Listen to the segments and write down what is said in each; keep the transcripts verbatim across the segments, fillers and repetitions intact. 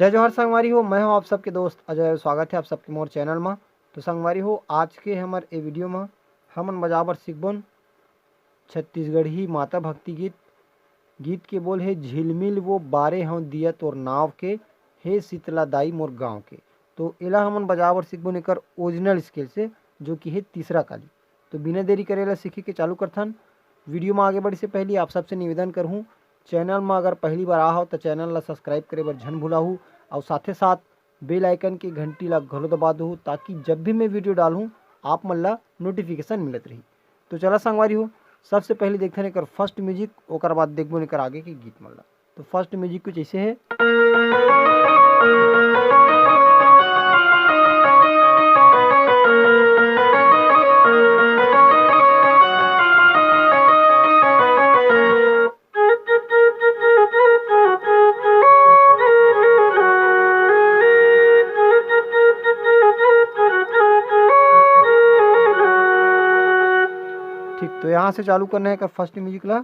जय जोहार संगवारी हो, मैं हूं आप सबके दोस्त अजय। स्वागत है आप सबके मोर चैनल म। तो संगवारी हो, आज के हमर ए वीडियो म हमन बजा बर सीखबोन छत्तीसगढ़ी माता भक्ति गीत। गीत के बोल हे, झिलमिल वो बारे हंव दिया तोर नाव के, हे शीतला दाई मोर गांव के। तो एला हमन बजा बर सीखबोन एकर ओरिजिनल स्केल से, जो कि हे तीसरा काली। तो बिना देरी करे ला सीखे के चालू करथन। वीडियो म आगे बढ़े से पहले आप सबसे निवेदन करहूं, चैनल म अगर पहली बार आ हो तो चैनल ला सब्सक्राइब करे बर झन भुलाहू, और साथे साथ बेल आइकन के घंटी ला घलो दबा दहू, ताकि जब भी मैं वीडियो डालहूं आप मन ला नोटिफिकेशन मिलत रही। तो चला संगवारी हो, सबसे पहले देखथन एकर फर्स्ट म्यूजिक, ओकर बाद देखबो एकर आगे के गीत मन ला। तो फर्स्ट म्यूजिक कुछ ऐसे है। ठीक, तो यहाँ से चालू करना है का फर्स्ट म्यूजिक ला।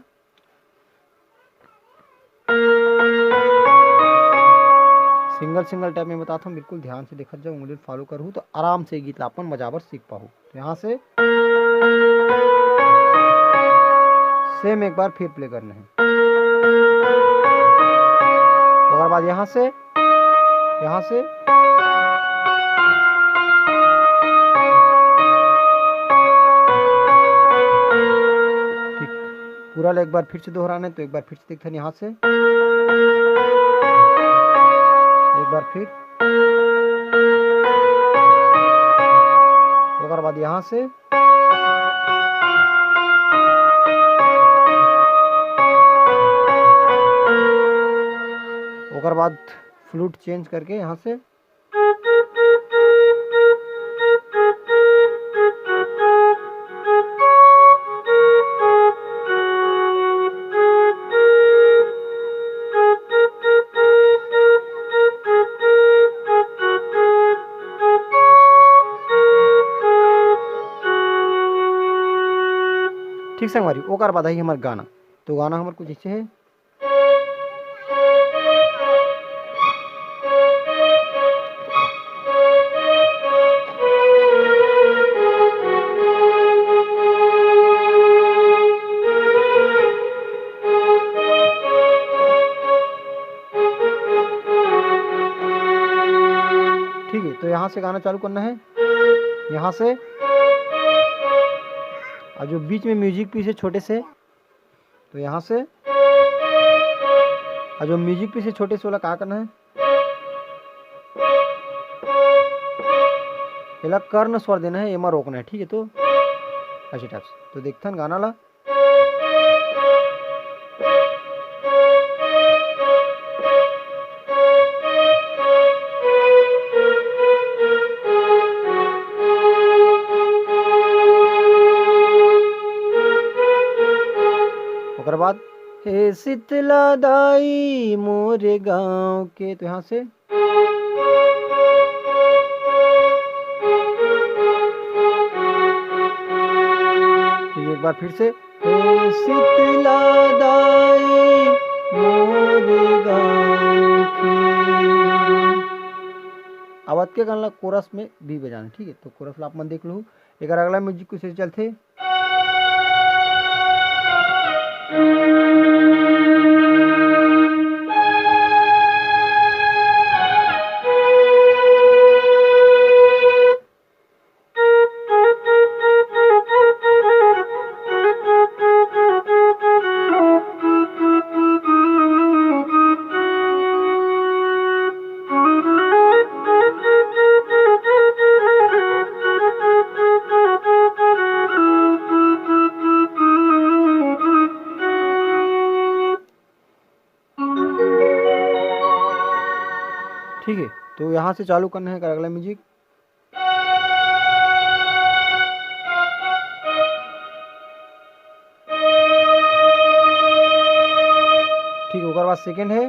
सिंगल सिंगल टाइप में बताता हूँ, बिल्कुल ध्यान से देखत जाओ, उंगली फॉलो करूँ तो आराम से ये गीत ला अपन बजाबर सीख पाहू। तो यहाँ से सेम एक बार फिर प्ले करना है। ओकर बाद यहाँ से, यहाँ से, ठीक, पूरा ला एक बार फिर से दोहराना है। तो एक बार फिर से देखथन यहाँ से, एक बार फिर, ओकर बाद यहाँ से, ओकर बाद फ्लूट चेंज करके यहाँ से। ठीक संगवारी, ओकर बाद आई हमर गाना। तो गाना हमर कुछ ऐसे है। ठीक है, तो यहाँ से गाना चालू करना है, यहाँ से। और जो बीच में म्यूजिक पीस है छोटे से, तो यहाँ से, और जो म्यूजिक पीस है छोटे से वाला, का करना है, एला कर्ण स्वर देना है, एमा रोकना है, ठीक है। तो ऐसे टाइप से तो देखथन गाना ला। ओकर बाद, हे शीतला दाई मोरे गांव के, तो यहाँ से। तो ये एक बार फिर से, हे शीतला दाई मोरे गांव के। अब अतके गाना ला कोरस में भी बजाना, ठीक है। तो कोरस ला आप मन देख लो, एकर अगला म्यूजिक कुछ ऐसे चलथे। ठीक है, तो यहाँ से चालू करना है अगला म्यूजिक। सेकंड है।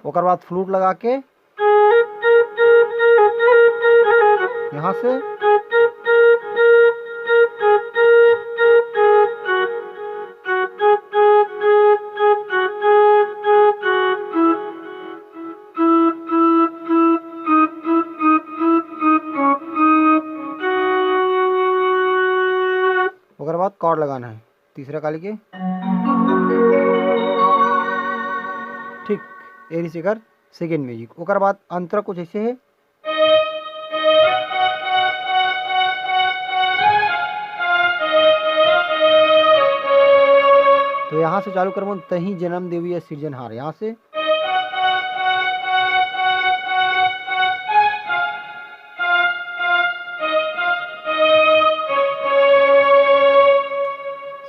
ओकर बाद फ्लूट लगा के यहाँ से ओकर बाद कॉर्ड लगाना है तीसरा कली के। ठीक, ये रहिस एकर सेकंड म्यूजिक। ओकर बाद अंतरा कुछ ऐसे है। तो यहाँ से चालू करबो, तहीं जन्म देवी या सिरजनहार, यहाँ से।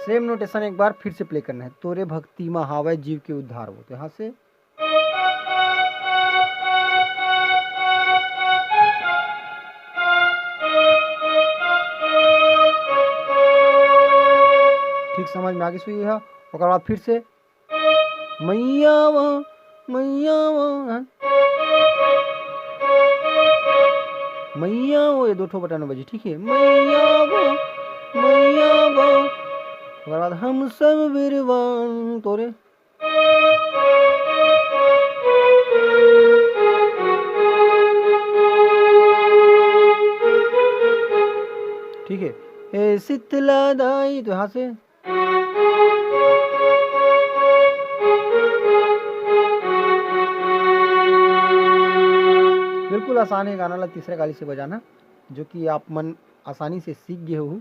सेम नोटेशन एक बार फिर से प्ले करना है। तोरे भक्ति मा हावय जीव के उद्धार हो, तो यहाँ से। ठीक समझ में आ गिस होही। ओकर बाद फिर से मैया वो, मैया वो, हाँ। मैया वो, ये दो ठो बटन में बजी, ठीक है। मैया वो, मैया वो, ओकर बाद हम सब बिरवान तोरे। ठीक है, ए शीतला दाई, तो यहाँ से। बिल्कुल आसान है गाना ला तीसरे कली से बजाना, जो कि आप मन आसानी से सीख गए हो।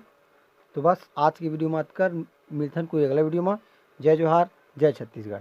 तो बस आज की वीडियो में अतकर, मिलथन कोई अगला वीडियो में। जय जोहार, जय छत्तीसगढ़।